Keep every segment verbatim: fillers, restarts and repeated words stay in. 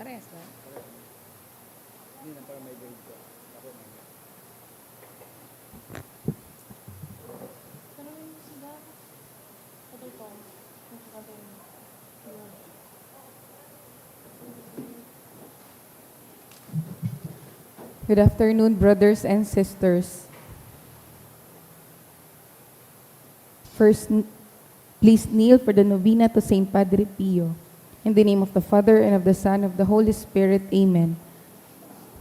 Parehas lang. Good afternoon, brothers and sisters. First, n- please kneel for the novena to Saint Padre Pio. In the name of the Father, and of the Son, of the Holy Spirit. Amen.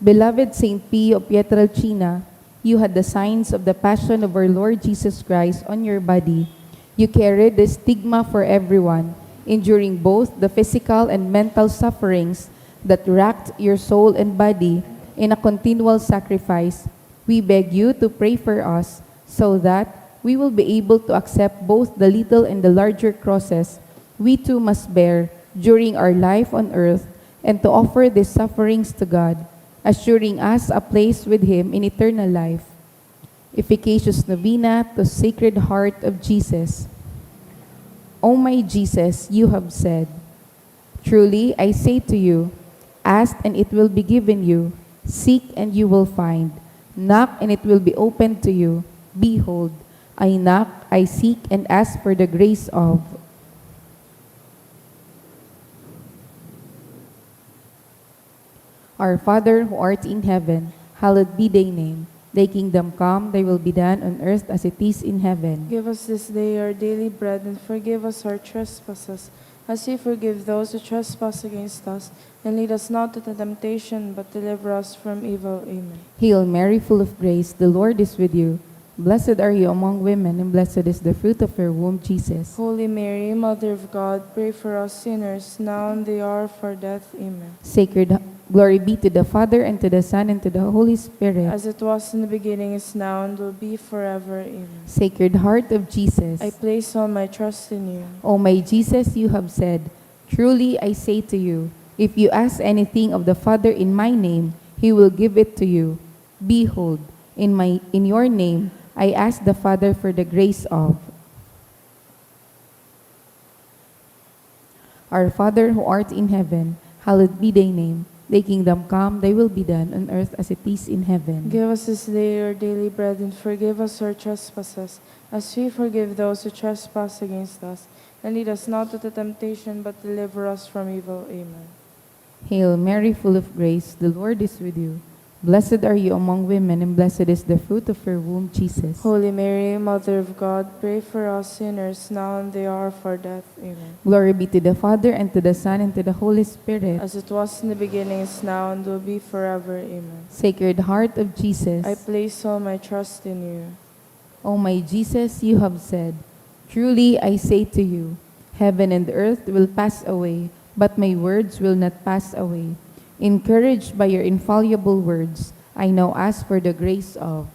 Beloved Saint Pio Pietrelcina, you had the signs of the passion of our Lord Jesus Christ on your body. You carried the stigma for everyone, enduring both the physical and mental sufferings that racked your soul and body in a continual sacrifice. We beg you to pray for us so that we will be able to accept both the little and the larger crosses we too must bear during our life on earth and to offer these sufferings to God, assuring us a place with Him in eternal life. Efficacious Novena to Sacred Heart of Jesus. O my Jesus, you have said, "Truly I say to you, ask and it will be given you, seek and you will find, knock and it will be opened to you. Behold, I knock, I seek and ask for the grace of." Our Father who art in heaven, hallowed be thy name. Thy kingdom come, thy will be done on earth as it is in heaven. Give us this day our daily bread, and forgive us our trespasses, as we forgive those who trespass against us. And lead us not into temptation, but deliver us from evil. Amen. Hail Mary, full of grace, the Lord is with you. Blessed are you among women, and blessed is the fruit of your womb, Jesus. Holy Mary, Mother of God, pray for us sinners, now and the hour of our death. Amen. Sacred, glory be to the Father, and to the Son, and to the Holy Spirit. As it was in the beginning, is now, and will be forever. Amen. Sacred Heart of Jesus. I place all my trust in you. O my Jesus, you have said, "Truly I say to you, if you ask anything of the Father in my name, he will give it to you." Behold, in my, in your name, I ask the Father for the grace of. Our Father who art in heaven, hallowed be thy name. Thy kingdom come, thy will be done on earth as it is in heaven. Give us this day our daily bread, and forgive us our trespasses, as we forgive those who trespass against us. And lead us not into temptation, but deliver us from evil. Amen. Hail Mary, full of grace, the Lord is with you. Blessed are you among women, and blessed is the fruit of your womb, Jesus. Holy Mary, Mother of God, pray for us sinners, now and the hour of our death. Amen. Glory be to the Father, and to the Son, and to the Holy Spirit. As it was in the beginning, is now, and will be forever. Amen. Sacred Heart of Jesus. I place all my trust in you. O my Jesus, you have said, "Truly I say to you, heaven and earth will pass away, but my words will not pass away." Encouraged by your infallible words, I now ask for the grace of.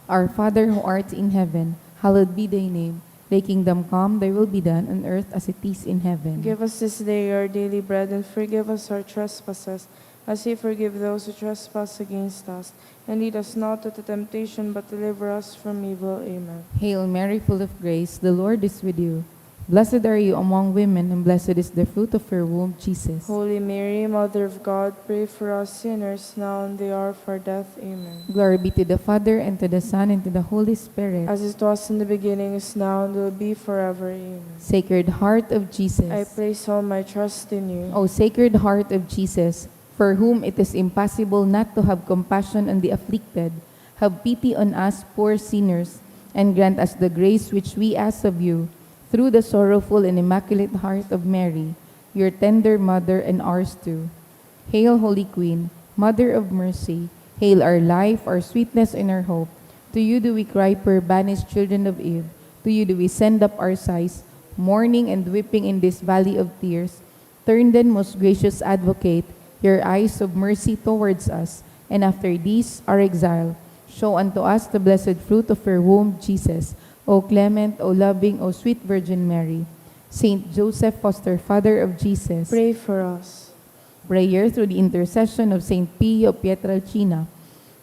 Our Father who art in heaven, hallowed be thy name. Thy kingdom come, thy will be done on earth as it is in heaven. Give us this day our daily bread, and forgive us our trespasses, as we forgive those who trespass against us. And lead us not into temptation, but deliver us from evil. Amen. Hail Mary, full of grace, the Lord is with you. Blessed are you among women, and blessed is the fruit of your womb, Jesus. Holy Mary, Mother of God, pray for us sinners, now and the hour of our death. Amen. Glory be to the Father, and to the Son, and to the Holy Spirit. As it was in the beginning, is now, and will be forever. Amen. Sacred Heart of Jesus. I place all my trust in you. O Sacred Heart of Jesus, for whom it is impossible not to have compassion on the afflicted, have pity on us poor sinners, and grant us the grace which we ask of you, through the sorrowful and immaculate heart of Mary, your tender mother and ours too. Hail, Holy Queen, Mother of Mercy, hail our life, our sweetness, and our hope. To you do we cry, poor banished children of Eve. To you do we send up our sighs, mourning and weeping in this valley of tears. Turn then, most gracious Advocate, your eyes of mercy towards us, and after this, our exile, show unto us the blessed fruit of your womb, Jesus. O clement, O loving, O sweet Virgin Mary, Saint Joseph, foster father of Jesus, pray for us. Prayer through the intercession of Saint Pio Pietrelcina.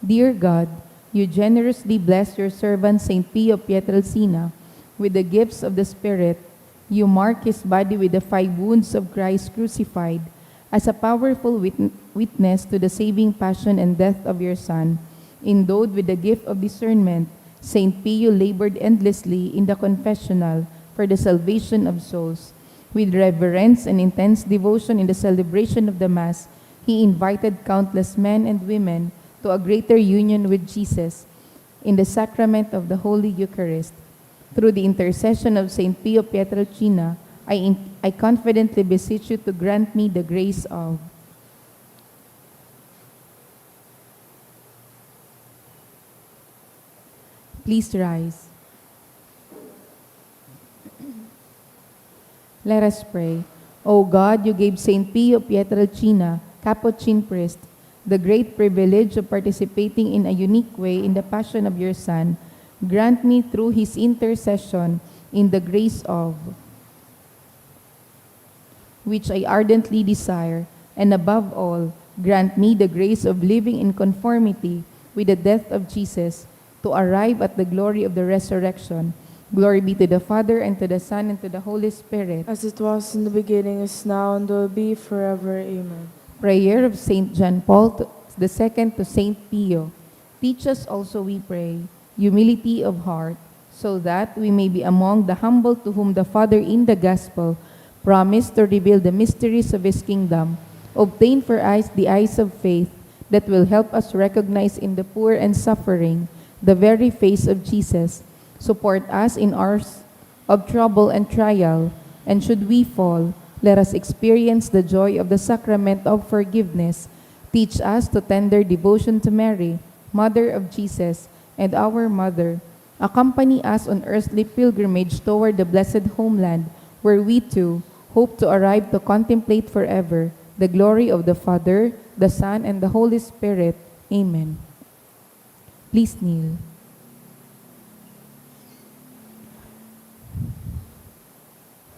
Dear God, You generously bless your servant Saint Pio Pietrelcina with the gifts of the Spirit. You mark his body with the five wounds of Christ crucified as a powerful wit-, witness to the saving passion and death of your Son. Endowed with the gift of discernment, Saint Pio labored endlessly in the confessional for the salvation of souls. With reverence and intense devotion in the celebration of the Mass, he invited countless men and women to a greater union with Jesus in the sacrament of the Holy Eucharist. Through the intercession of Saint Pio Pietrelcina, I, in, I confidently beseech you to grant me the grace of. Please rise. Let us pray. O God, you gave Saint Pio Pietrelcina, Capuchin priest, the great privilege of participating in a unique way in the passion of your Son. Grant me through his intercession in the grace of which I ardently desire, and above all, grant me the grace of living in conformity with the death of Jesus to arrive at the glory of the resurrection. Glory be to the Father, and to the Son, and to the Holy Spirit. As it was in the beginning, is now, and will be forever. Amen. Prayer of Saint John Paul to, the Second to Saint Pio. Teach us also, we pray, humility of heart, so that we may be among the humble to whom the Father in the gospel promised to reveal the mysteries of his kingdom, obtain for us the eyes of faith that will help us recognize in the poor and suffering the very face of Jesus. Support us in hours of trouble and trial, and should we fall, let us experience the joy of the sacrament of forgiveness. Teach us to tender devotion to Mary, Mother of Jesus, and our Mother. Accompany us on earthly pilgrimage toward the blessed homeland, where we too hope to arrive to contemplate forever the glory of the Father, the Son, and the Holy Spirit. Amen. Please kneel.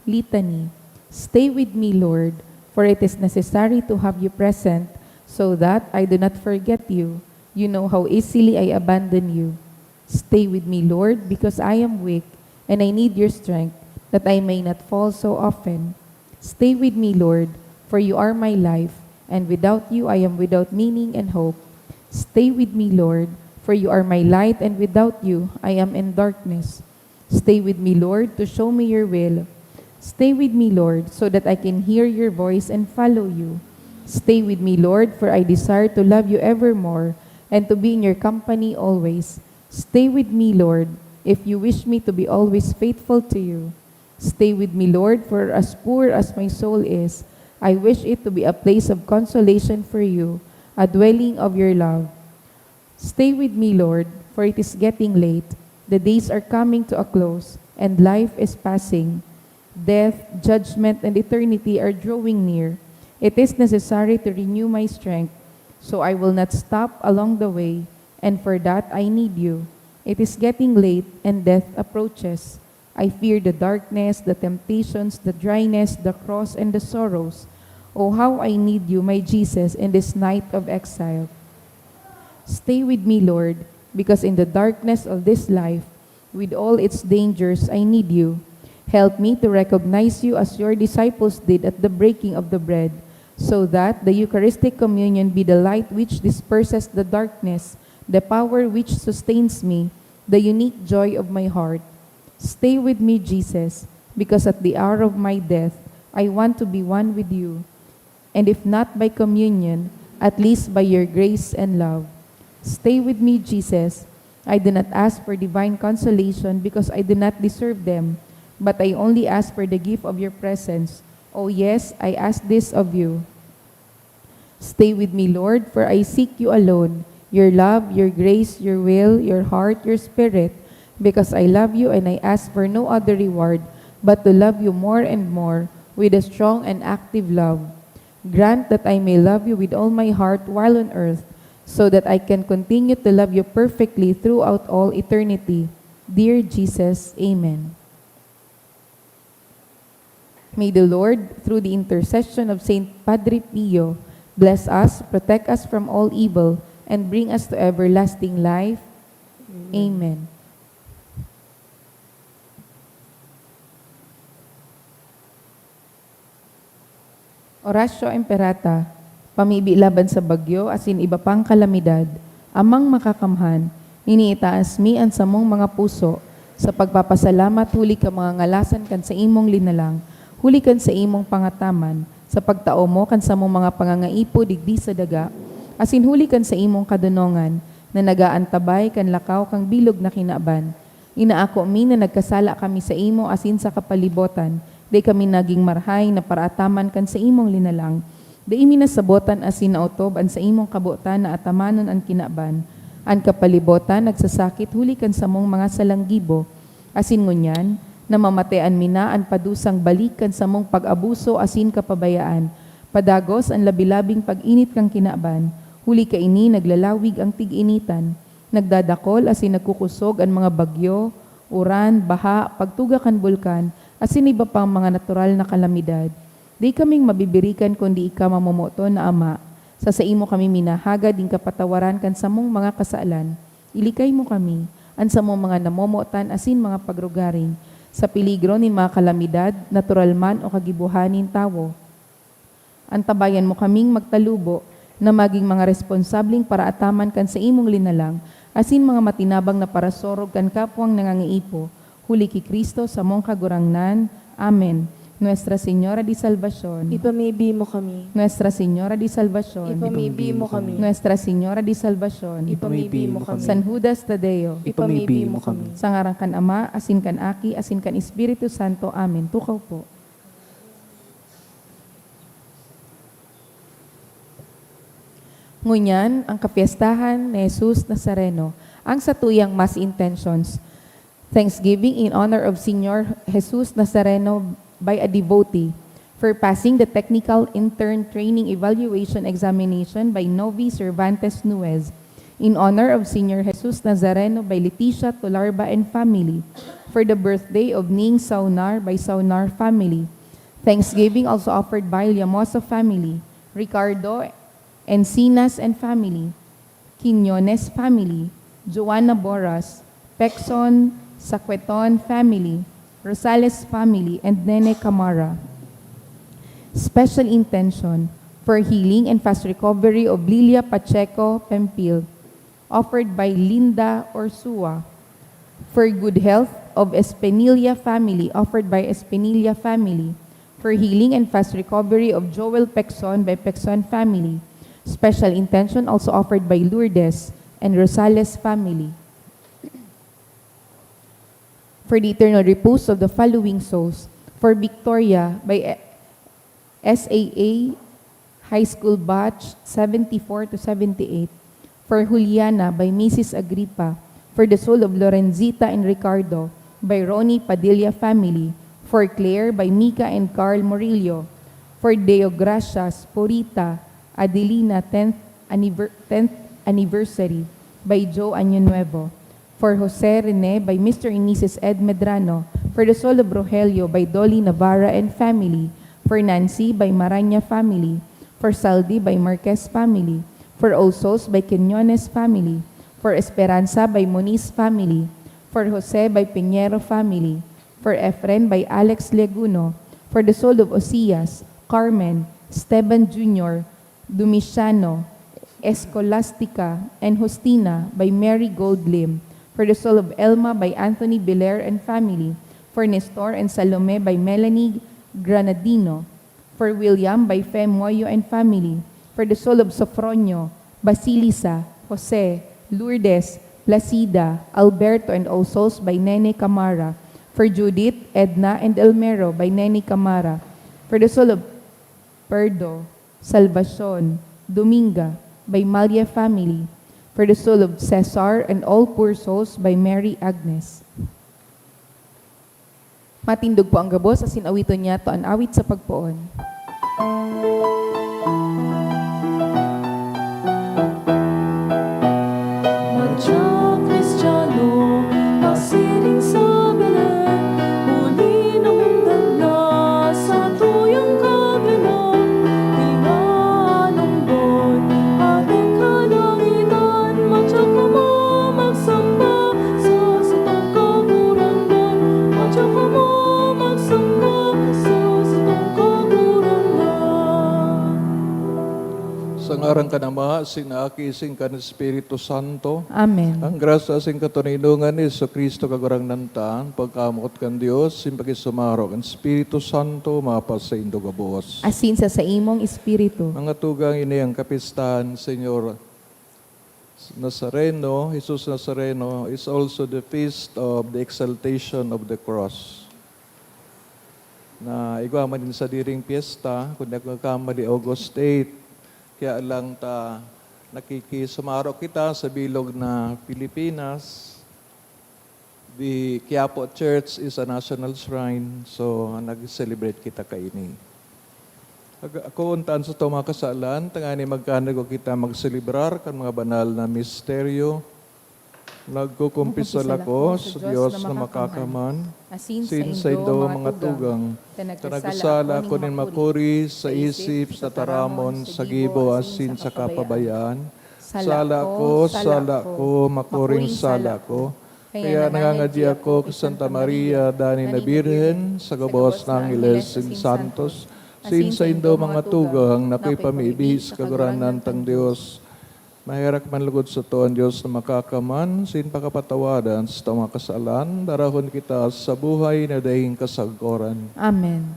Litany. Stay with me, Lord, for it is necessary to have you present, so that I do not forget you. You know how easily I abandon you. Stay with me, Lord, because I am weak, and I need your strength, that I may not fall so often. Stay with me, Lord, for you are my life, and without you I am without meaning and hope. Stay with me, Lord, for you are my light, and without you I am in darkness. Stay with me, Lord, to show me your will. Stay with me, Lord, so that I can hear your voice and follow you. Stay with me, Lord, for I desire to love you evermore and to be in your company always. Stay with me, Lord, if you wish me to be always faithful to you. Stay with me, Lord, for as poor as my soul is, I wish it to be a place of consolation for you, a dwelling of your love. Stay with me, Lord, for it is getting late. The days are coming to a close, and life is passing. Death, judgment, and eternity are drawing near. It is necessary to renew my strength, so I will not stop along the way, and for that I need you. It is getting late, and death approaches. I fear the darkness, the temptations, the dryness, the cross, and the sorrows. Oh, how I need you, my Jesus, in this night of exile. Stay with me, Lord, because in the darkness of this life, with all its dangers, I need you. Help me to recognize you as your disciples did at the breaking of the bread, so that the Eucharistic communion be the light which disperses the darkness, the power which sustains me, the unique joy of my heart. Stay with me, Jesus, because at the hour of my death, I want to be one with you. And if not by communion, at least by your grace and love. Stay with me, Jesus. I do not ask for divine consolation because I do not deserve them, but I only ask for the gift of your presence. Oh yes, I ask this of you. Stay with me, Lord, for I seek you alone, your love, your grace, your will, your heart, your spirit, because I love you and I ask for no other reward but to love you more and more with a strong and active love. Grant that I may love you with all my heart while on earth, so that I can continue to love you perfectly throughout all eternity. Dear Jesus, amen. May the Lord, through the intercession of Saint Padre Pio, bless us, protect us from all evil, and bring us to everlasting life. Amen. Oratio Imperata, pamibi laban sa bagyo asin iba pang kalamidad. Amang Makakamhan, iniitaas mi an samong mga puso sa pagpapasalamat huli kan mga ngalasan kan saimong linalang, huli kan saimong pangataman, sa pagtao mo kan samong mga pangangaipo digdi sa daga, asin huli kan saimong kadonongan na nag-aantabay kan lakaw kan bilog na kinaban. Inaako mi na nagkasala kami saimo asin sa kapalibotan, dai kami nagin marahay na paraataman kan saimong linalang. Dai mi nasabotan asin naotob an saimong kabotan na atamanon an kinaban. An kapalibotan nagsasakit huli kan samong mga salang gibo. Asin ngunyan, namamatean mi na an padusang balik kan samong pag-abuso asin kapabayaan. Padagos an labi-labing pag-init kan kinaban, huli kaini naglalawig an tig-initan. Nagdadakol asin nagkukusog an mga bagyo, uran, baha, pagtuga kan bulkan, asin iba pang mga natural na kalamidad. Di kaming mabibirikan kundi ika, mamomoton na Ama. Sa saimo kami minahagad nin kapatawaran kan samong mga kasalan. Ilikay mo kami, an samong mga namomotan asin mga pagrugaring, sa peligro nin mga kalamidad, natural man o kagibohan nin tawo. Antabayan mo kaming magtalubo na magin mga responsableng paraataman kan saimong linalang asin mga matinabang na parasorog kan kapwang nangangaipo, huli ki Cristo, samong Kagurangnan. Amen. Nuestra Señora de Salvacion. Ipamibi mo kami. Nuestra Señora de Salvacion. Ipamibi mo kami. Nuestra Señora de Salvacion. Ipamibi mo kami. San Judas Tadeo. Ipamibi mo kami. Sa ngaran kan Ama, asin kan Aki, asin kan Espiritu Santo. Amen. Tukaw po. Ngunyan, ang kapiestahan ni Jesus Nazareno, ang satuyang Mass intentions. Thanksgiving in honor of Señor Jesus Nazareno by a devotee for passing the Technical Intern Training Evaluation Examination by Novi Cervantes Nuez. In honor of Señor Jesus Nazareno by Leticia Tolarba and family. For the birthday of Ning Saunar by Saunar family. Thanksgiving also offered by Llamosa family, Ricardo Encinas and family, Quiñones family, Joanna Boras, Pecson, Sacueton family, Rosales family, and Nene Camara. Special intention for healing and fast recovery of Lilia Pacheco Pempil, offered by Linda Orsua. For good health of Espinilla family, offered by Espinilla family. For healing and fast recovery of Joel Pecson by Pecson family. Special intention also offered by Lourdes and Rosales family. For the eternal repose of the following souls. For Victoria by S A A High School Batch seventy-four to seventy-eight. For Juliana by Missus Agripa. For the Soul of Lorenzita and Ricardo by Ronnie Padilla family. For Claire by Mika and Carl Murillo. For Deogracias, Purita, Adelina, tenth anniver-, tenth anniversary by Joe Año Nuevo. For Jose Rene by Mister and Missus Ed Medrano. For the Soul of Rogelio by Dolly Navarra and family. For Nancy by Maraña family. For Saldi by Marquez family. For All Souls by Quiñones family. For Esperanza by Moniz family. For Jose by Piñero family. For Efren by Alex Leguno. For the Soul of Osias, Carmen, Esteban Junior, Domiciano, Escolastica, and Justina by Mary Goldlim. For the Soul of Elma by Anthony Belair and family. For Nestor and Salome by Melanie Granadino. For William by Fe Moyo and family. For the Soul of Sofronio, Basilisa, Jose, Lourdes, Placida, Alberto, and All Souls by Nene Camara. For Judith, Edna, and Elmero by Nene Camara. For the Soul of Perdo, Salvacion, Dominga, by Malia family. For the Soul of Cesar and all poor souls by Mary Agnes. Matindog po ang gabos asin awiton niyato an awit sa pagpoon. Madya Kristiyano, pasiring sa Belen, huli na hundag na sa tuyang kaganan, tinanong boy, ating kalangitan, madya kamo magsamba. Sa ngaran kan Ama, sin Aki, sin kan Espiritu Santo. Amen. Ang grasya sin katoninongan ni Jesu-Cristo, Kagurangnan ta, ang pagkamoot kan Dios, sin pakisumaro kan Espiritu Santo, mapasaindo gabos. Asin sa saimong espiritu. Mga tugang, ini ang kapistahan, Señor Nazareno, Jesus Nazareno, is also the feast of the exaltation of the cross. Na igwa man nin sadiring piyesta, kun di ako nagkamali, August eight. Kaya lang ta, nakikisumaro kita sa bilog na Pilipinas. The Quiapo Church is a national shrine, so nag-celebrate kita kaini. Ag-, ako untaan sa mga kasalan, tangani magkanago kita magselebrar kan mga banal na misteryo. Nagkukumpisal ako sa Dios na makakaman, asin saindo mga tugang, ta nagsala ako nin makuri sa isip, sa taramon, sa gibo, asin sa kapabayaan. Sala ko, sala ko, makuring sala ko. Kaya nangangadi ako ki Santa Maria, danay na Birhen, sa gabos na angheles asin santos, asin saindo mga tugang, na akoy pamibi sa Kagurangnan tang Dios. Maherak man lugod sato an Dios na makakaman, sin pakapatawadan sa mga kasalan, darahon kita sa buhay na daing kasagkoran. Amen.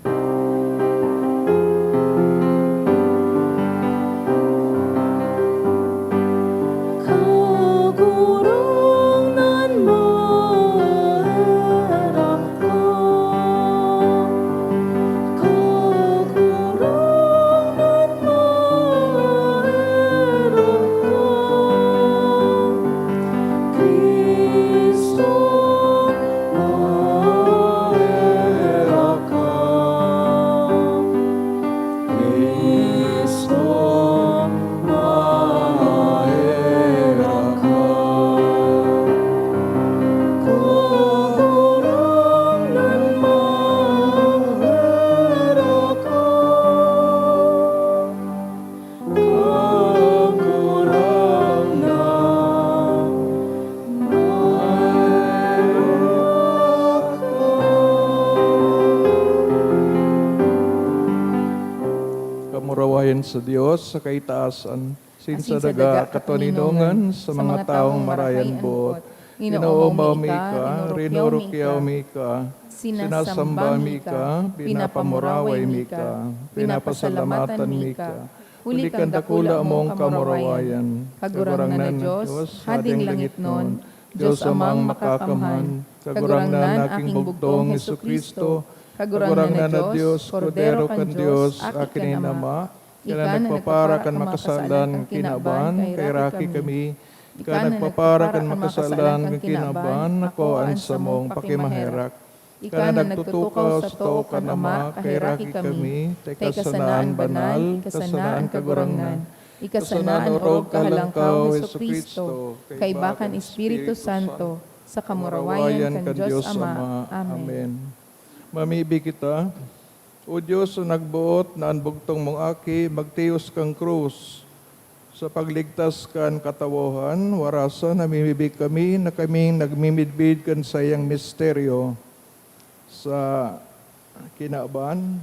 Kagurangnan, maherak ka. Kagurangnan, maherak ka. Cristo, maherak ka. Cristo, maherak ka. Kagurangnan, maherak ka. Kagurangnan, maherak ka. Kamurawayan sa Dios sa kaitaasan, asin sa daga katoninongan sa mga tawong marahay an boot. Inoombaw mi ka, rinurukyaw mi ka, sinasamba mi ka, pinapamuraway mi ka, pinapasalamatan mi ka, huli kan dakula mong kamurawayan. Kagurangnan na Dios, Hading langitnon, Dios Amang Makakamhan, Kagurangnan na aking bugtong Jesu-Cristo, Kagurangnan na Dios, Kordero kan Dios, Aki nin Ama, ika na nagpapara kan makasalan kan kinaban, kaheraki kami. Ika na nagpapara kan makasalan kan kinaban, akoa an samong pakimaherak. Ika na nagtutukaw sa too kan Ama, kaheraki kami, ta ika sana an banal, ika sana an Kagurangnan, ika sana an orog kahalangkaw, Jesu-Cristo, kaiba kan Espiritu Santo, sa kamurawayan kan Dios Ama. Amen. Mamibi kita. O Dios, na nagboot na an bugtong mong Aki magtios kan krus sa pagligtas kan katawohan, warasan namimibi kami na kaming nagmimidbid kan saiyang misteryo sa kinaban,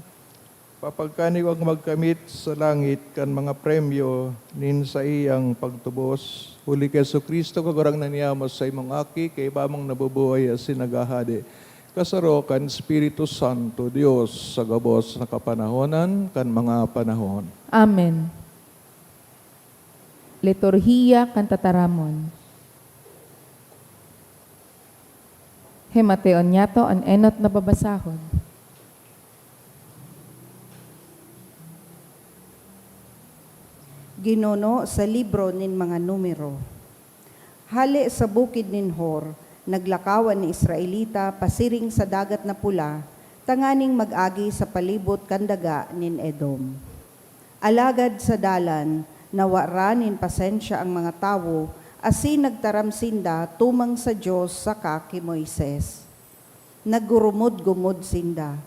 papagkaniwang magkamit sa langit kan mga premyo nin saiyang pagtubos. Huli ki Jesu-Cristo, Kagurangnan niyamo, sa imong Aki, kaiba mong nabubuhay asin naghahade, kasaro kan Espiritu Santo, Dios, sa gabos na kapanahonan kan mga panahon. Amen. Liturhiya kan Tataramon. Himateon niyato an enot na babasahon. Ginuno sa libro nin mga Numero. Hale sa bukid nin Hor, naglakaw an Israelita pasiring sa Dagat na Pula tanganing mag-agi sa palibot kan daga nin Edom. Alagad sa dalan, nawara nin pasensya ang mga tawo asin nagtaram sinda tumang sa Dios saka ki Moises. Naggurumod-gumod sinda,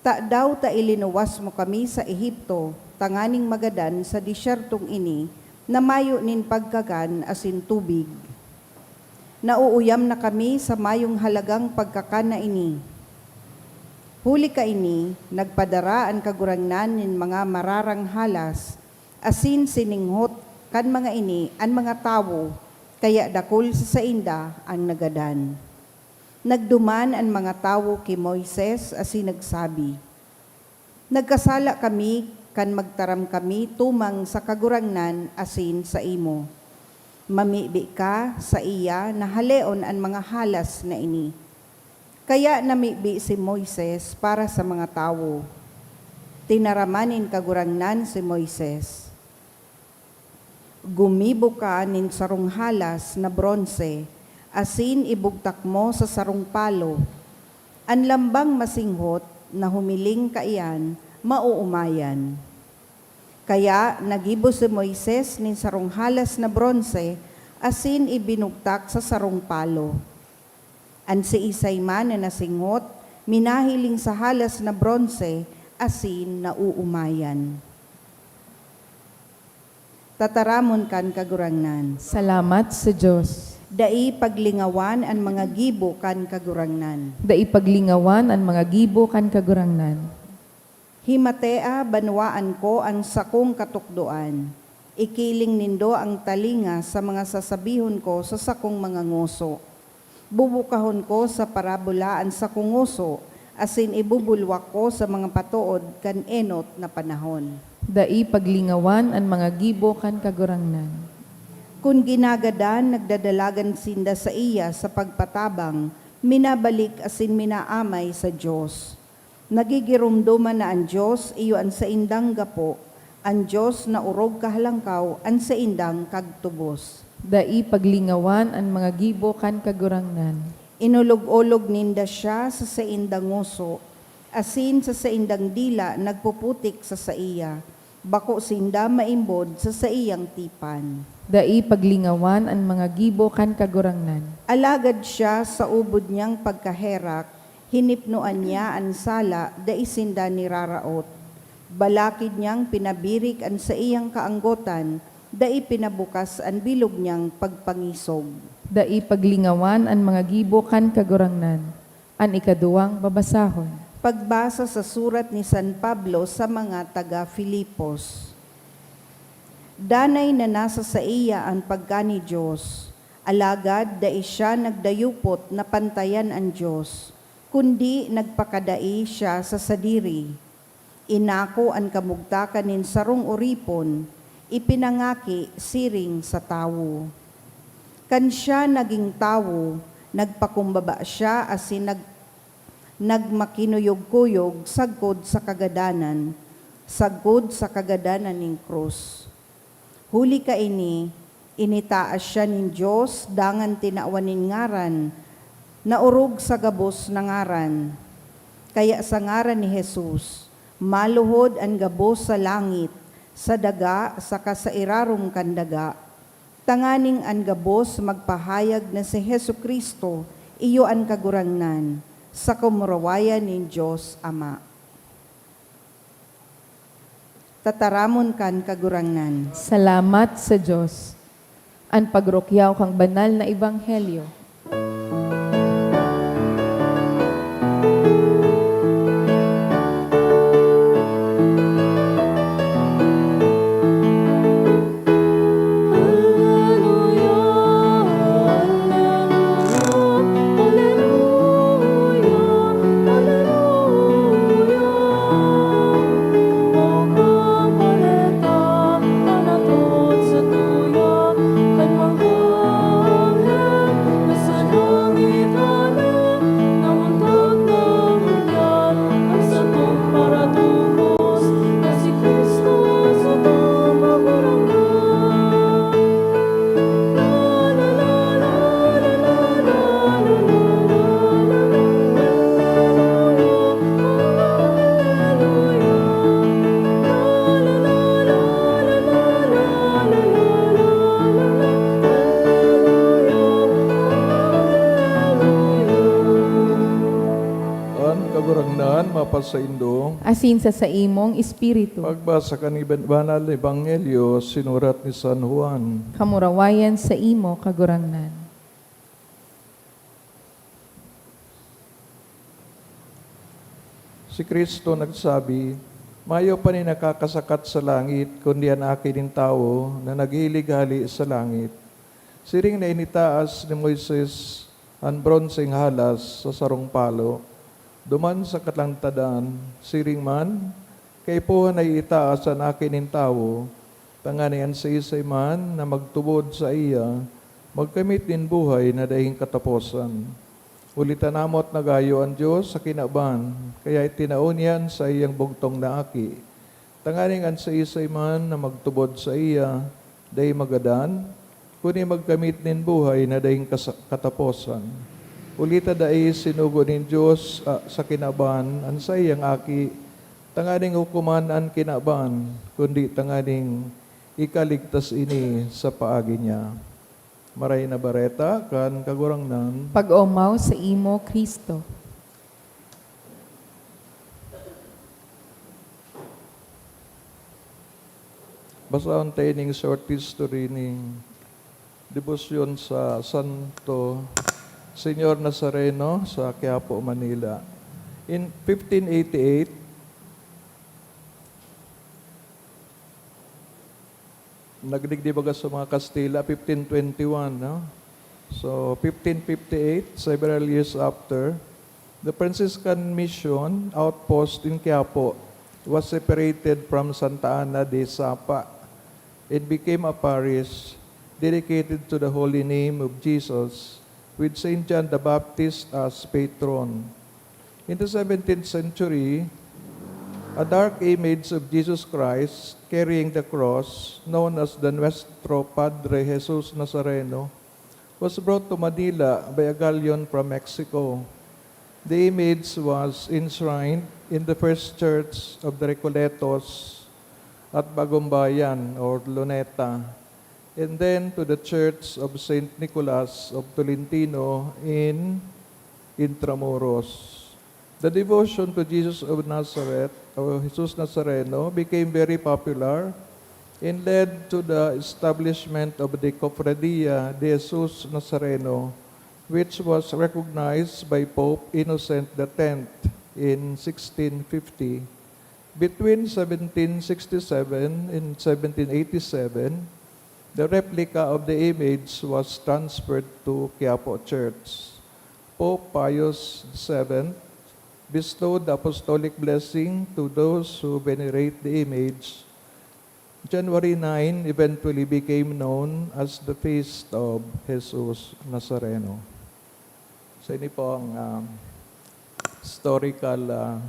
"Tadaw ta ilinuwas mo kami sa Egipto tanganing magadan sa desyertong ini na mayo nin pagkakan asin tubig? Nauuyam na kami sa mayong halagang pagkakan na ini." Huli kaini, nagpadara an Kagurangnan nin mga mararang halas, Asin sininghot kan mga ini an mga tawo, kaya dakul sa sainda an nagadan. Nagduman an mga tawo ki Moises asin nagsabi, "Nagkasala kami kan magtaram kami tumang sa Kagurangnan asin saimo. Mamibi ka saiya na haleon an mga halas na ini." Kaya namibi si Moises para sa mga tawo. Tinaraman nin Kagurangnan si Moises, "Gumibo ka nin sarong halas na bronse asin ibugtak mo sa sarong palo. An lambang masinghot na humiling kaiyan, maoomayan." Kaya naggibo si Moises nin sarong halas na bronse asin ibinugtak sa sarong palo. An siisay man na nasinghot, minahiling sa halas na bronse asin naoomayan. Tataramon kan Kagurangnan. Salamat sa Dios. Dai paglingawan an mga gibo kan Kagurangnan. Dai paglingawan an mga gibo kan Kagurangnan. Himatea, banwaan ko an sakong katukdoan. Ikiling nindo an talinga sa mga sasabihon ko sa sakong mga ngoso. Bubukahon ko sa parabola an sakong ngoso, asin ibubulwak ko sa mga patood kan enot na panahon. Dai paglingawan an mga gibo kan Kagurangnan. Kun ginagadan, nagdadalagan sinda saiya sa pagpatabang, minabalik asin minaamay sa Dios. Nagigiromdoman na an Dios iyo an saindang gapo, an Dios na orog kahalangkaw an saindang kagtubos. Dai paglingawan an mga gibo kan Kagurangnan. Inolog-olog ninda siya sa saindang ngoso, asin sa saindang dila nagpuputik sa saiya. Bako sinda maimbod sa saiyang tipan. Dai paglingawan an mga gibo kan Kagurangnan. Alagad siya, sa ubod niyang pagkaherak, hinipnoan niya an sala, dai sinda niraraot. Balakid niyang pinabirik an saiyang kaanggotan, dai pinabukas an bilog niyang pagpangisog. Dai paglingawan an mga gibo kan Kagurangnan. An ikaduwang babasahon. Pagbasa sa surat ni San Pablo sa mga taga Filipos. Danay na nasa saiya an pagka ni Dios, alagad dai siya nagdayupot na pantayan an Dios, kundi nagpakadai siya sa sadiri. Inako an kamugtakan nin sarong oripon, ipinangaki siring sa tawo. Kan siya nagin tawo, nagpakumbaba siya asin nag-, nagmakinuyog-kuyog sagkod sa kagadanan, sagkod sa kagadanan nin krus. Huli kaini, initaas siya nin Dios dangan tinawan nin ngaran na orog sa gabos na ngaran. Kaya sa ngaran ni Jesus, maluhod an gabos sa langit, sa daga, saka sa irarom kan daga, tanganing an gabos magpahayag na si Jesu-Cristo iyo an Kagurangnan, sa kamurawayan nin Dios Ama. Tataramon kan Kagurangnan. Salamat sa Dios. An pagrukyaw kan banal na ebanghelyo. An Kagurangnan mapasaindo. Asin sa saimong espiritu. Pagbasa kan Iban-, Banal na Ebanghelyo sinurat ni San Juan. Kamurawayan saimo, Kagurangnan. Si Cristo nagsabi, Mayo pa nin nakakasakat sa langit, kundi an Aki nin Tawo na naghilig hale sa langit. Siring na initaas ni Moises an bronseng halas sa sarong palo, duman sa kalantadan, siring man, kaipuhan na iitaas an Aki nin Tawo, tanganing an siisay man na magtubod saiya magkamit nin buhay na daing kataposan. Huli ta namot na gayo an Dios sa kinaban, kaya itinao niya an saiyang bugtong na Aki, tanganing an siisay man na magtubod saiya dai magadan, kundi magkamit nin buhay na daing kasa-, kataposan. Huli ta dai sinugo nin Dios, ah, sa kinaban an saiyang Aki, tanganing hukoman an kinaban, kundi tanganing ikaligtas ini sa paagi niya. Maray na Bareta kan Kagurangnan. Pag-omaw saimo, Cristo. Basahon ta ining short history ning debosyon sa Santo Señor Nazareno sa Quiapo, Manila. In fifteen eighty-eight, nagdigdi baga sa mga Kastila, fifteen twenty-one, no? So, fifteen fifty-eight, several years after, the Franciscan Mission outpost in Quiapo was separated from Santa Ana de Sapa and became a parish dedicated to the holy name of Jesus, with Saint John the Baptist as patron. In the seventeenth century, a dark image of Jesus Christ carrying the cross, known as the Nuestro Padre Jesus Nazareno, was brought to Manila by a galleon from Mexico. The image was enshrined in the first church of the Recoletos at Bagumbayan or Luneta, and then to the Church of Saint Nicholas of Tolentino in Intramuros. The devotion to Jesus of Nazareth, or Jesus Nazareno, became very popular and led to the establishment of the Cofradia de Jesus Nazareno, which was recognized by Pope Innocent the tenth in sixteen fifty. Between seventeen sixty-seven and seventeen eighty-seven, the replica of the image was transferred to Quiapo Church. Pope Pius seventh bestowed the apostolic blessing to those who venerate the image. January nine eventually became known as the Feast of Jesus Nazareno. So, ini po ang, um, historical, uh,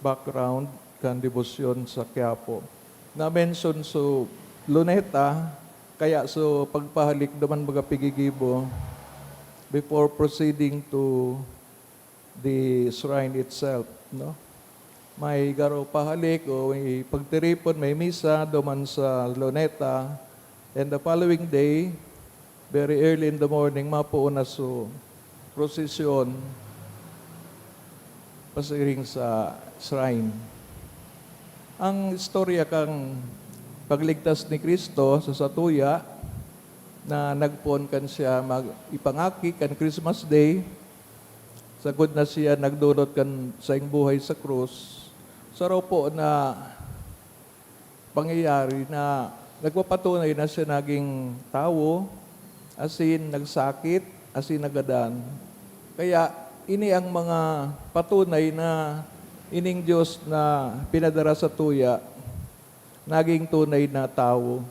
background kan debosyon sa Quiapo. Na-mention so Luneta, kaya so pagpahalik duman baga pigigibo before proceeding to the shrine itself, no? May garo pahalik o may pagtiripon, may misa duman sa Luneta. And the following day, very early in the morning, mapoon na so prosesyon pasiring sa shrine. Ang istorya kan pagligtas ni Cristo sa satuya na nagpoon kan siya mag-, ipangaki kan Christmas Day, sagkod na siya nagdolot kan saing buhay sa krus, saro po na pangyayari na nagpapatunay na siya naging tawo, asin nagsakit, asin nagadan. Kaya ini ang mga patunay na ining Dios na pinadara satuya, naging tunay na tawo.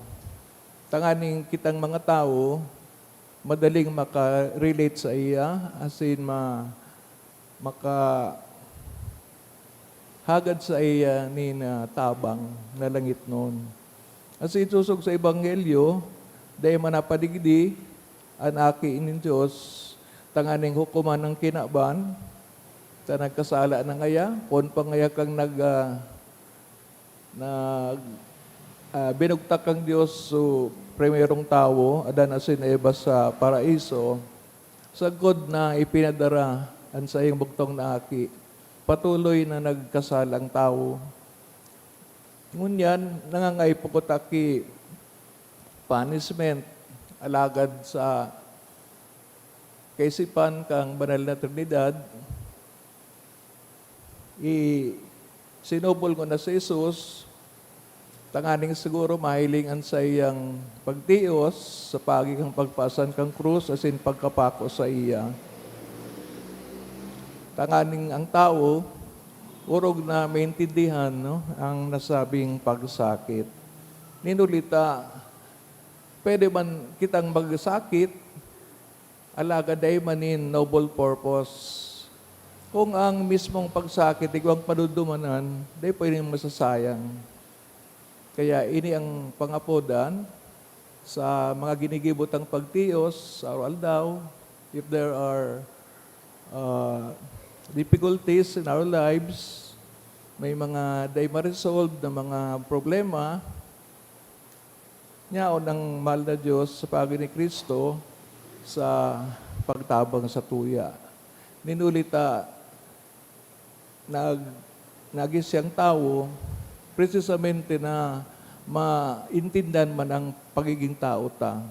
Tanganing kitang mga tawo, madaling maka-relate saiya, asin ma-, makahagad saiya nin, ah, tabang na langitnon. Asin sosog sa Ebanghelyo, dai man napadigdi an Aki nin Dios, tanganing hukoman an kinaban, ta nagkasala na ngaya, poon pa ngaya kan nag-, ah, nag-, ah, binugtak kan Dios so primerong tawo, Adan asin Eva, sa paraiso, sagkod na ipinadara an saiyang bugtong na Aki, patuloy na nagkasala an tawo. Ngunyan, nangangaipo kuta ki punishment, alagad sa kaisipan kan Banal na Trinidad, i-, Sinubol ngona si Jesus, tanganing siguro mahiling an saiyang pagtios sa paagi kan pagpasan kan krus asin pagkapako saiya. Tanganing ang tawo orog na maintindihan, no, ang nasabing pagsakit. Nin huli ta, pwede man kitang magsakit, alagad dai man nin noble purpose. Kung ang mismong pagsakit igwang padudumanan, dai pwedeng masasayang. Kaya ini ang pangapodan sa mga ginigibo tang pagtios sa araw-aldaw. If there are, uh, difficulties in our lives, may mga dai ma-resolve na mga problema, nyaon ang mahal na Dios sa paagi ni Cristo sa pagtabang sa tuya. Nin huli ta, nag-, nagin siyang tawo, precisamente na maintindihan man ang pagiging tao ta.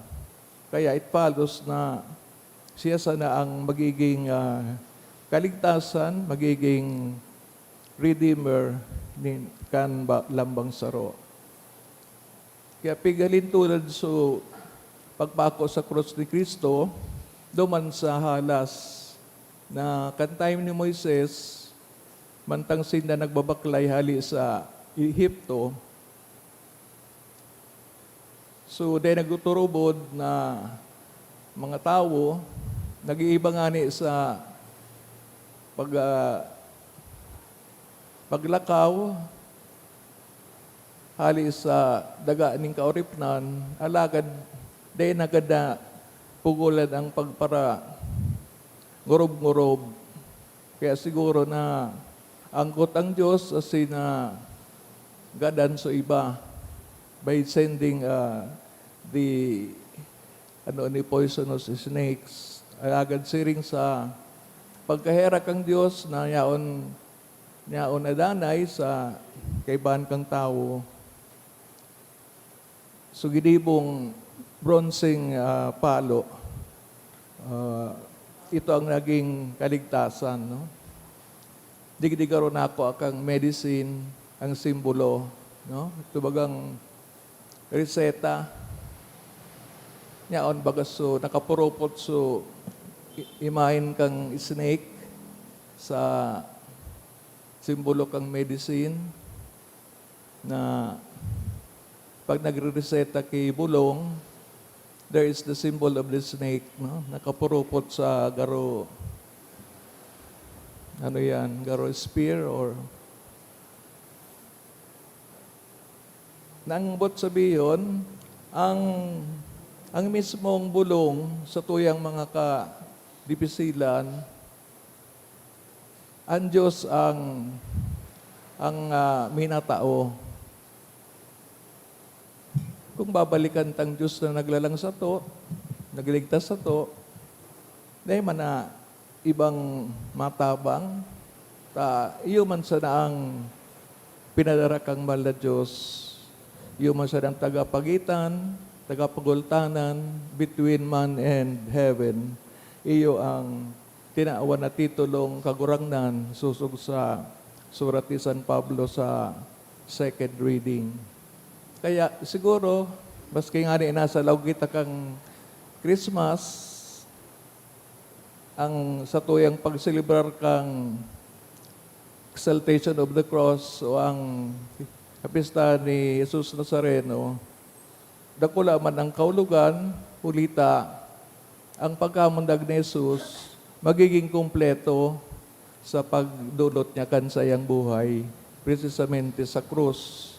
Kaya it follows na siya sana ang magiging, ah, kaligtasan, magiging redeemer nin, kan ba-, lambang saro. Kaya pigalintunan so pagpako sa krus ni Cristo, duman sa halas na kan time ni Moises, mantang sinda nagbabaklay hali sa Ehipto, so, dai nagtuturubod na mga tawo, nag-iiba ngani sa pag-, ah, paglakaw hali sa daga nin kaoripnan, alagad dai nanggad pugolan ang pagpara-, ngorob-ngorob. Kaya siguro na anggot ang Dios asin nagadan so iba by sending, ah, the, ano, ni poisonous snakes. Alagad siring sa pagkaherak kan Dios na yaon, yaon na danay sa kaibahan kan tawo, so ginibong bronseng, ah, palo, ah, ito ang naging kaligtasan, no? Digdi garo nakua kan medicine, ang simbolo, no? Ito bagang reseta. Yaon baga so, nakapurupot so i-, imahen kan snake sa simbolo kan medicine. Na pag nagrereseta ki Bulong, there is the symbol of the snake, no? Nakapurupot sa garo, ano yan, garo spear or nang bot sabihon, ang, ang mismong Bulong sa tuyang mga kadipisilan, An Dios ang, ang, ah, minatao. Kung babalikan tang Dios na naglalang sato, nagligtas sato, dai man na ibang matabang, ta iyo man sana ang pinadara kan mahal na Dios. Iyo man sana ang tagapagitan, tagapagultanan between man and heaven. Iyo ang tinawan na titulong Kagurangnan, sosog sa surat ni San Pablo sa second reading. Kaya siguro, maski ngani nasa laog kita kan Christmas, ang satuyang pagselebrar kan Exaltation of the Cross o ang kapistahan ni Jesus Nazareno, dakula man ang kahulogan, huli ta ang pagkamundag ni Jesus magiging kumpleto sa pagdolot niya kan saiyang buhay, precisamente sa krus.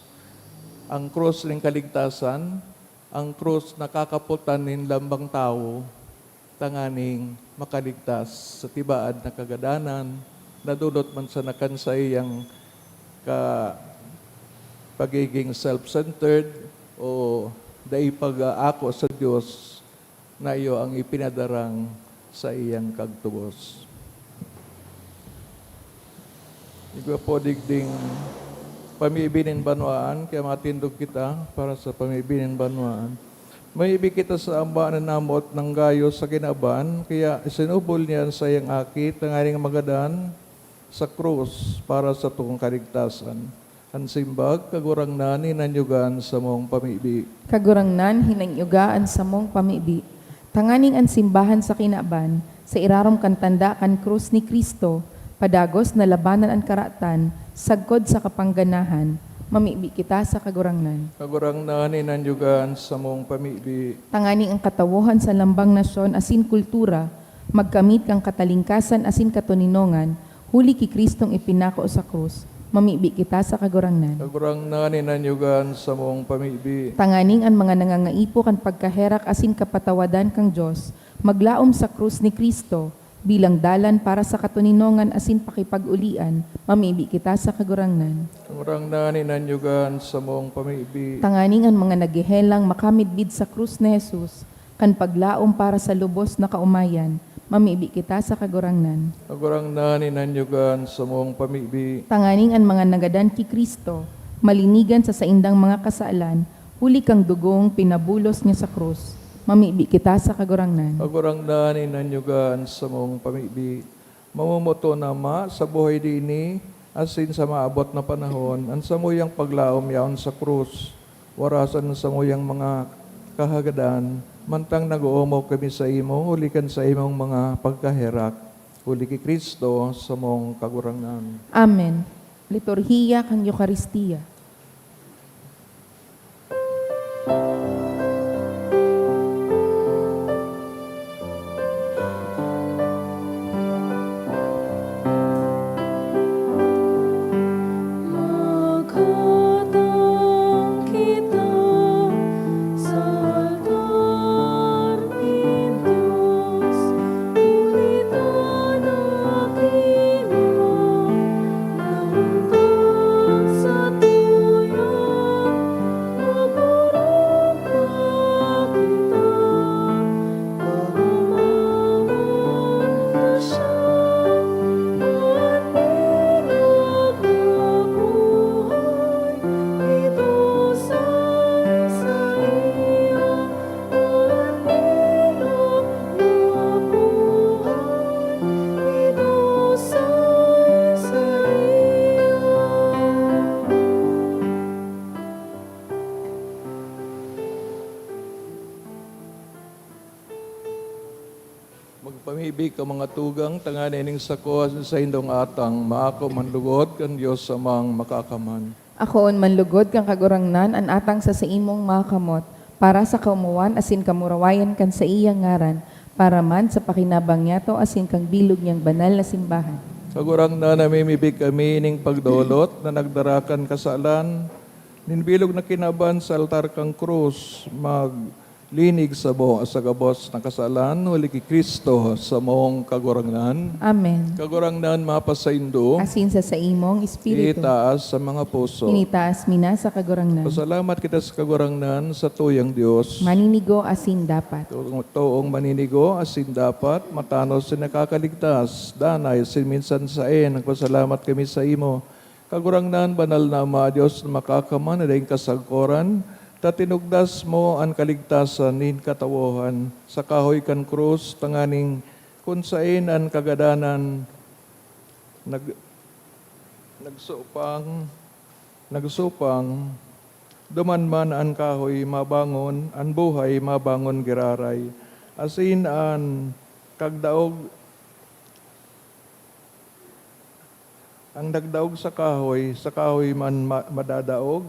Ang krus nin kaligtasan, ang krus na kakapotan nin lambang tawo, tanganing makaligtas sa tibaad na kagadanan, na dolot man sana kan saiyang ka-, pagiging self-centered o dai pag-aako sa Dios, na iyo ang ipinadarang saiyang kagtubos. Igwa po digding pamibi nin banwaan, kaya matindog kita para sa pamibi nin banwaan. Maibi kita sa Ama na namot nang gayo sa kinaban, kaya isinubol niya an saiyang Aki tanganing magadan sa krus para sa tukong kaligtasan. An simbag, Kagurangnan, hinanyuga an samong pamibi. Kagurangnan, hinanyuga an samong pamibi. Tanganing an simbahan sa kinaban, sa irarom kan tanda kan krus ni Cristo, padagos na labanan an karatan, sagkod sa kapangganahan, mamibi kita sa Kagurangnan. Kagurangnan, hinanyuga an samong pamibi. Tanganing an katawohan sa lambang nasyon asin kultura, magkamit kan katalingkasan asin katoninongan, huli ki Cristong ipinako sa krus, mamibi kita sa Kagurangnan. Kagurangnan, hinanyuga an samong pamibi. Tanganing an mga nangangaipo kan pagkaherak asin kapatawadan kan Dios, maglaom sa krus ni Cristo, bilang dalan para sa katoninongan asin pakipag-olian, mamibi kita sa Kagurangnan. Kagurangnan, hinanyuga an samong pamibi. Tanganing an mga naghehelang makamidbid sa krus ni Jesus, kan paglaom para sa lubos na kaomayan, mamibi kita sa Kagurangnan. Kagurangnan, hinanyuga an samong pamibi. Tanganing an mga nagadan ki Cristo, malinigan sa saindang mga kasalan, huli kan dugong pinabulos niya sa krus, mamibi kita sa Kagurangnan. Kagurangnan, hinanyuga an samong pamibi. Mamomoton, Ama, sa buhay diini, asin sa maabot na panahon, an samuyang paglaom yaon sa krus, warasan an samuyang mga kahagadan, mantang nag-oomaw kami saimo, huli kan saimong mga pagkaherak, huli ki Cristo, samong Kagurangnan. Amen. Liturhiya kan Eukaristia. Maghatang kita sa altar nin Dios, huli ta nakinuha na undag sa tuya. Magorog pa kita, parumawan na siya. An bilog na buhay, idusay saiya. An bilog na buhay, idusay saiya. Magpamibi ka, mga tugang, tanganing ining sako asin saindong atang maako man lugod kan Dios Amang Makaakaman. Akoon man lugod kan Kagurangnan an atang sa saimong mga kamot, para sa kaomawan asin kamurawayan kan saiyang ngaran, para man sa pakinabang niyato asin kan bilog niyang banal na simbahan. Kagurangnan, namimibi kami ning pagdolot na nagdara kan kasalan nin bilog na kinaban sa altar kan krus, maglinig samo sa gabos na kasalan, huli ki Cristo, samong Kagurangnan. Amen. Kagurangnan, mapasaindo. Asin sa saimong espiritu. Itaas sa mga puso. Initaas mi na sa Kagurangnan. Pasalamat kita sa Kagurangnan, sa tuyang Dios. Maninigo asin dapat. Toong, toong maninigo asin dapat, matanos asin nakakaligtas, danay asin minsan saen, nagpasalamat kami saimo. Kagurangnan, banal na Ama, Dios na makakaman na daing kasagkoran, ta tinugdas mo an kaligtasan nin katawohan sa kahoy kan krus, tanganing kun saen an kagadanan nag-, nagsupang, nagsupang, duman man an kahoy mabangon, an buhay mabangon giraray, asin an kagdaog Ang nagdaog sa kahoy, sa kahoy man ma-, madadaog,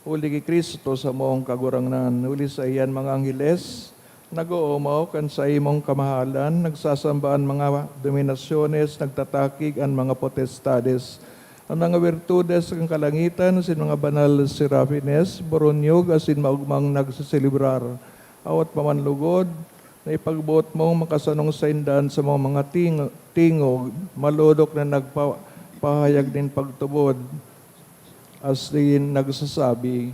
huli ki Cristo samong Kagurangnan. Huli saiya an mga angheles, nag-oomaw kan saimong kamahalan, nagsasamba an mga dominasyones, nagtatakig an mga potestades. An mga wirtudes kan kalangitan, asin mga banal na serafines, boronyog asin maogmang nagseselebrar. Awat pa man lugod, na ipagboot mong makasanong sainda an samong mga ting-, tingog, malodok na nagpa-, pahayag nin pagtubod, asin nagsasabi,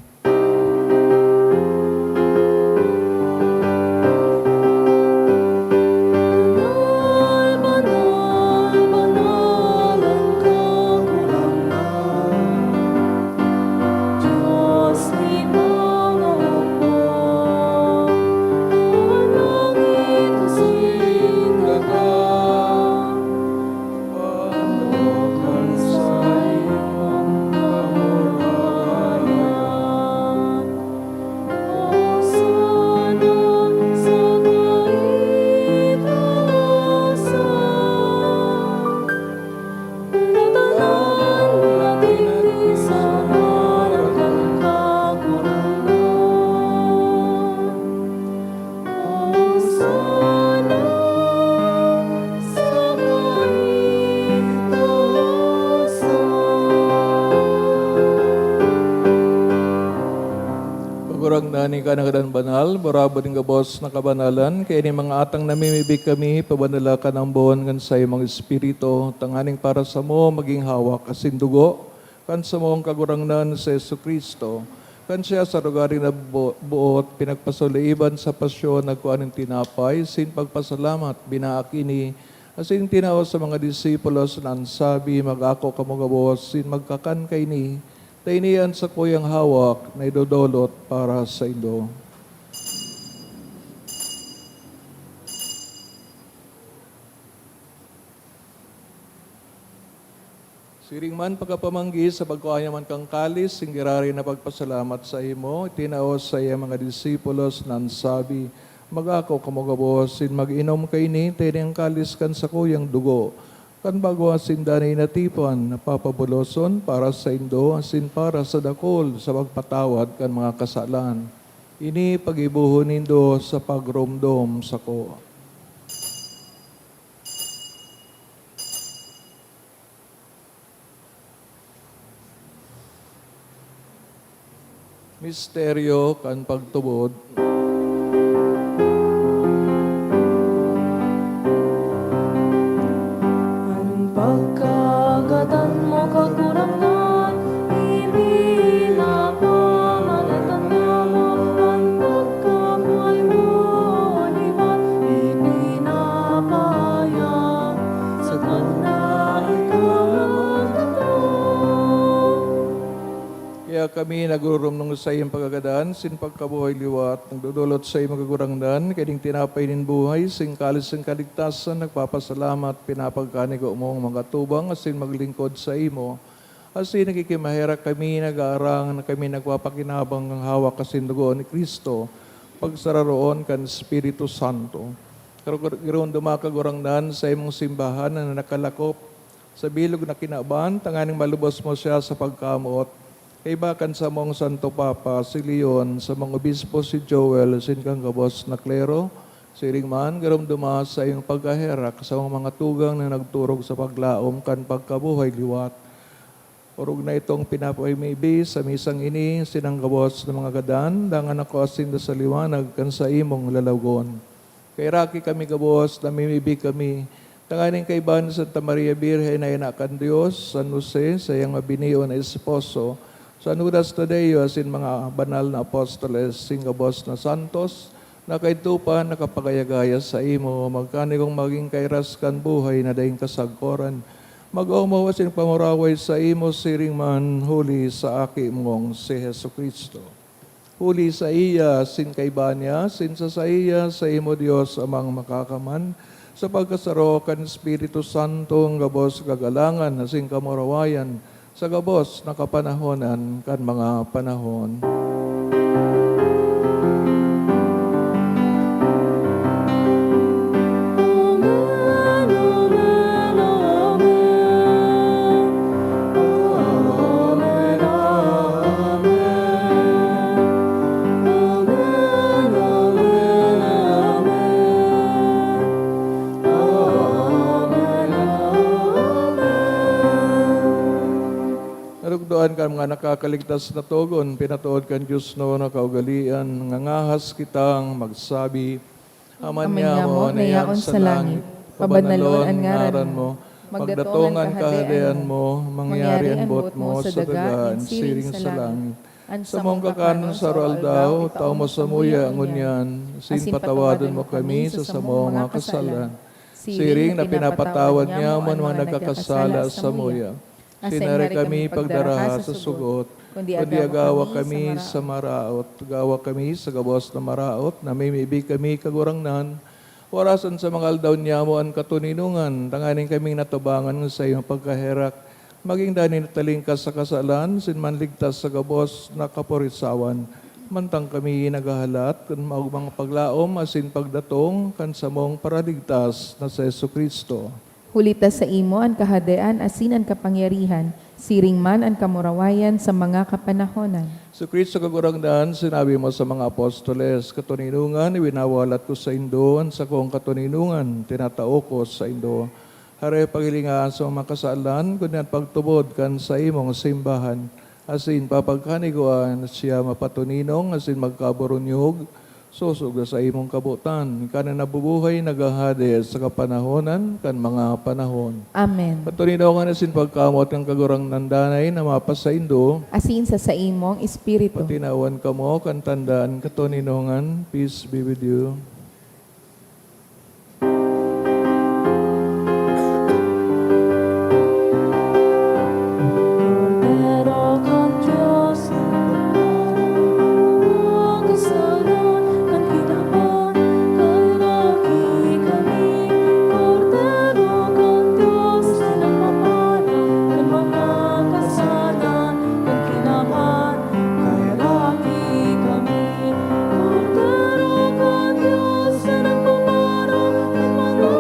Banal, banal, banal an Kagurangnan. Dios nin mga hukbo, an langit asin daga. Kagurangnan, ika na gadan banal, barabod nin gabos na kabanalan, kaya nin mga atang namimibi kami, pabanala ka ng buhon kan saimong Espiritu, tanganing para samo magin hawak asin dugo kan samong Kagurangnan si Jesu-Cristo. Kan siya sa rogaring na bo-, boot, pinagpasoliiban sa pasyon, nagkua nin tinapay, sin pagpasalamat, binaak ini, asin tinao sa mga disipulos na an sabi, "Mag-ako kamo gabos, sin magkakan kaini, ta ini an sakuyang hawak na idodolot para saindo." Siring man pagkapamanggi, sa pagkua niya man kan kalis, sin giraray na pagpasalamat saimo, itinao sa iya mga disipulos na an sabi, "Mag-ako kamo gabos, sin mag-inom kaini, ta ini an kalis kan sakuyang dugo, kan bagong asin danay na tipan, na papabuloson para saindo asin para sa dakul sa pagpatawad kan mga kasalan. Ini paggibohon nindo sa pagromdom sako." Misteryo kan pagtubod. An pagkagadan mo, Kagurangnan, ipinapamalitan mo, an pagkabuhay mo, liwat, ipinapahayag, sagkod na ikaw nagtubod. Kaya kami nagururumdom sa iyong pagkagadan, sin pagkabuhay liwat, nagdodolot sa imo, Kagurangnan, kaiding tinapay nin buhay, sin kalis nin kaligtasan, nagpapasalamat, pinapagkanigo mong mag-atubang asin maglingkod sa imo. Asin nakikimaherak kami, nag-aarang na kami nagpapakinabang kan hawak asin dugo ni Cristo, pagsararoon kan Espiritu Santo. Karugod-, giromdoma, Kagurangnan, sa imong simbahan na nakalakop sa bilog na kinaban, tanganing malubos mo siya sa pagkamoot. Kaiba kan samong Santo Papa, si Leon, samong obispo, si Joel, asin kan gabos na klero, siring man, giromdoma sa iyong pagkaherak sa mga tugang na nagturog sa paglaom kan pagkabuhay liwat. Orog na itong pinapamibi sa misang ini, sinang gabos na mga gadan, dangan ako asin sa liwanag kan saimong lalawogon. Kaheraki kami gabos, namimibi kami, tanganing kaiba ni Santa Maria Birhen na ina kan Dios, San Jose, saiyang mabinion na esposo, San Judas Tadeo, asin mga banal na apostoles, sin gabos na santos, na kaidto pa nakapagaya-gaya saimo, magkanigong magin kairas kan buhay na daing kasagkoran. Mag-omaw asin pamuraway saimo siring man huli sa Aki mong si Jesu-Cristo. Huli saiya, asin kaiba niya, asin sa saiya, saimo, Dios Amang Makakaman, sa pagkasaro kan Espiritu Santo, an gabos kagalangan asin kamurawayan, sa gabos na kapanahonan kan mga panahon. Amen, amen, amen. Amen, amen, amen. Amen, amen, amen. Amen, amen. Narugdoan kan mga nakakaligtas na togon, pinatood kan Dios na kaugalean, nangangahas kitang magsabi, Ama niamo na yaon sa langit, pabanalon an ngaran mo, magdatong an kahadean mo, mangyari an boot mo sa daga, siring sa langit. An samong kakanon sa aroaldaw, itao mo samuya ngunyan, asin patawadon mo kami sa samong mga kasalan, siring na pinapatawad niamo an mga nagkakasala samuya. Asin dai kami pagdaraha sa sugot, kundi agawa kami sa maraot. Agawa kami sa gabos na maraot, namimibi kami, Kagurangnan, orasan sa mga aldaw niamo an katoninongan, tanganing kaming natabangan sa iyong pagkaherak, magin danay na talingkas sa kasalan, asin manligtas sa gabos na kaporisawan. Mantang kami naghahalat kan maogmang paglaom asin pagdatong kan samong Paraligtas na si Jesu-Cristo. Huli ta saimo an kahadean asin an kapangyarihan, siring man an kamurawayan sa mga kapanahonan. Jesu-Cristo, Kagurangnan, sinabi mo sa mga apostoles, "Katoninongan, iwinawalat ko saindo an sakong katoninongan, tinatao ko saindo." Hare paghilinga sa mga kasalan, kundi an pagtubod kan saimong simbahan. Asin papagkaniguan siya mapatoninong asin magkaburunyog, sosog sa saimong kabotan, ka na nabubuhay naghahade sa kapanahonan kan mga panahon. Amen. Patoninongan asin pagkamoot kan Kagurangnan danay na mapasaindo. Asin sa saimong espiritu. Patinawan kamo kan tandaan katoninongan. Peace be with you. Cordero kan Dios, nagpapatawad kan mga kasalanan kan kinaban, kaheraki kami. Cordero kan Dios, na nagpapatawad kan mga kasalanan kan kinaban, kaheraki kami. Cordero kan Dios, na nagpapatawad kan mga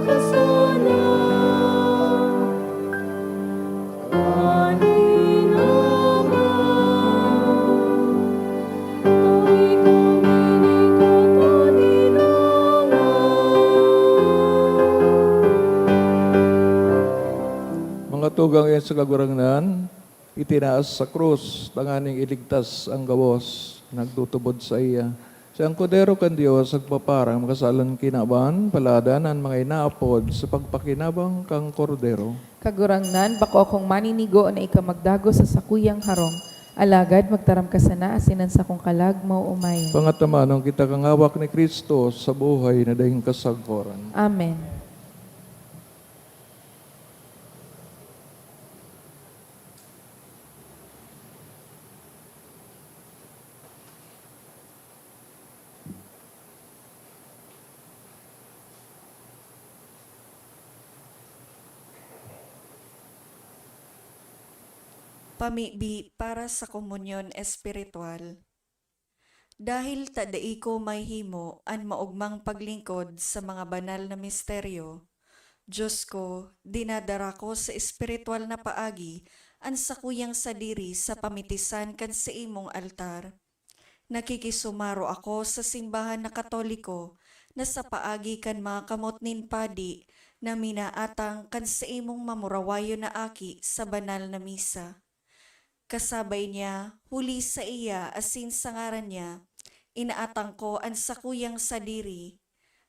kasalanan kan kinaban, tawi kami nin katoninongan. Mga tugang, iyo sa Kagurangnan, itinaas sa krus tanganing iligtas an gabos nagtutubod saiya. Siya an Kordero kan Dios, nagpaparang makasalan kinaban, paladan an mga inaapod sa pagpakinabang kan Kordero. Kagurangnan, bako akong maninigo na ika magdagos sa sakuyang harong, alagad magtaram ka sana asin an sakong kalag maoomay. Pangatamanon kita kan hawak ni Cristo sa buhay na daing kasagkoran. Amen. Pamibi para sa komunyon espiritual. Dahil ta dai ko mahihimo an maogmang paglingkod sa mga banal na misteryo, Dios ko, dinadara ko sa espiritual na paagi an sakuyang sadiri sa pamitisan kan saimong altar. Nakikisumaro ako sa simbahan na Katoliko na sa paagi kan mga kamot nin padi na minaatang kan saimong mamurawayon na aki sa banal na misa. Kasabay niya, huli saiya asin sa ngaran niya, inaatang ko an sakuyang sadiri.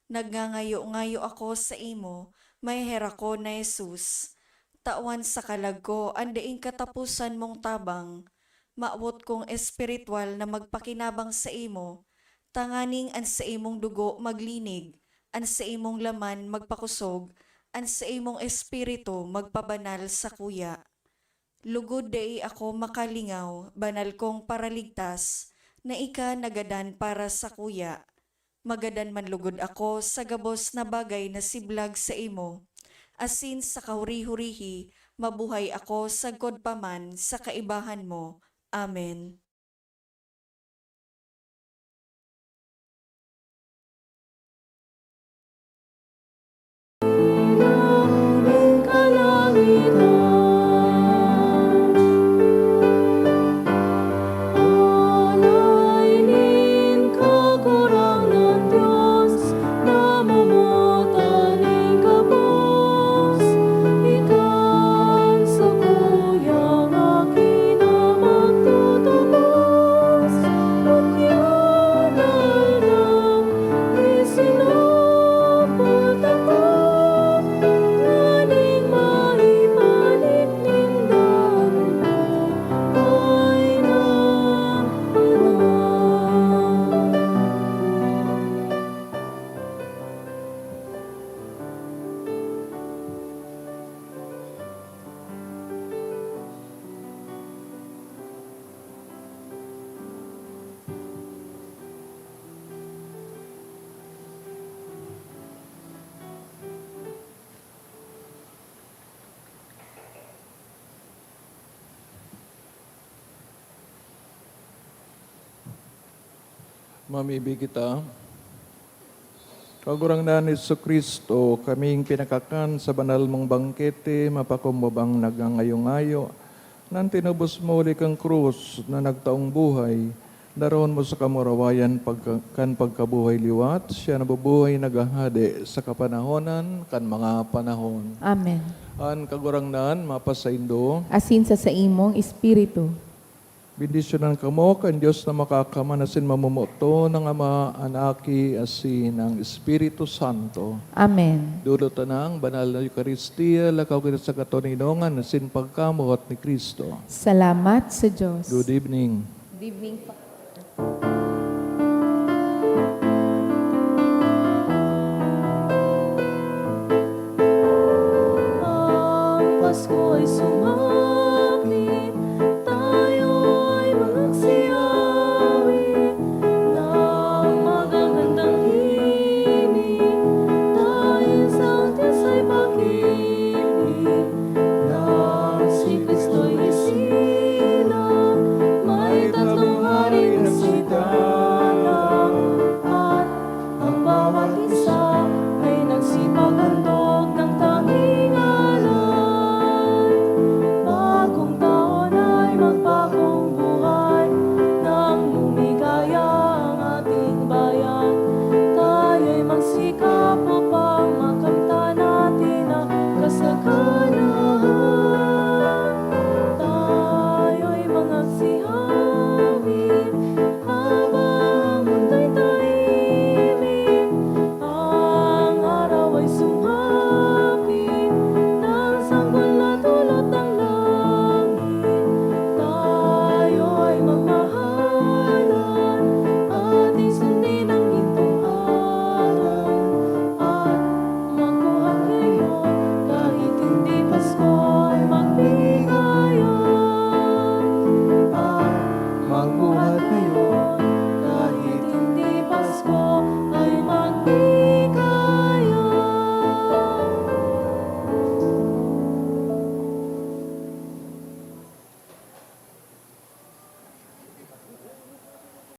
Nagngangayo-ngayo ako saimo, maheherakon na Jesus. Tawan sa kalag ko an daing kataposan mong tabang. Mawot kong espiritual na magpakinabang saimo, tanganing an saimong dugo maglinig, an saimong laman magpakosog, an saimong espiritu magpabanal sakuya. Lugod dai ako makalingaw, banal kong Paraligtas, na ika nagadan para sakuya. Magadan man lugod ako sa gabos na bagay na siblag saimo, asin sa kahuri-hurihi mabuhay ako sagkod pa man sa kaibahan mo. Amen. Mamibi kita. Kagurangnan Jesu-Cristo, kaming pinakakan sa banal mong bangkete, mapakumbabang nagngangayo-ngayo, nan tinubos mo huli kan krus na nagtaong buhay, daron mo sa kamurawayan pagka-, kan pagkabuhay liwat, siya nabubuhay naghahade sa kapanahonan kan mga panahon. Amen. An Kagurangnan mapasaindo. Asin sa saimong espiritu. Bendisyonan kamo kan Dios na Makakamhan asin Mamomoton, ang Ama, an Aki, asin ang Espiritu Santo. Amen. Dulot ta na ang banal na Eukaristia, lakaw kita sa katoninongan asin pagkamoot ni Cristo. Salamat sa Dios. Good evening. Good evening, Father. Ang Pasko ay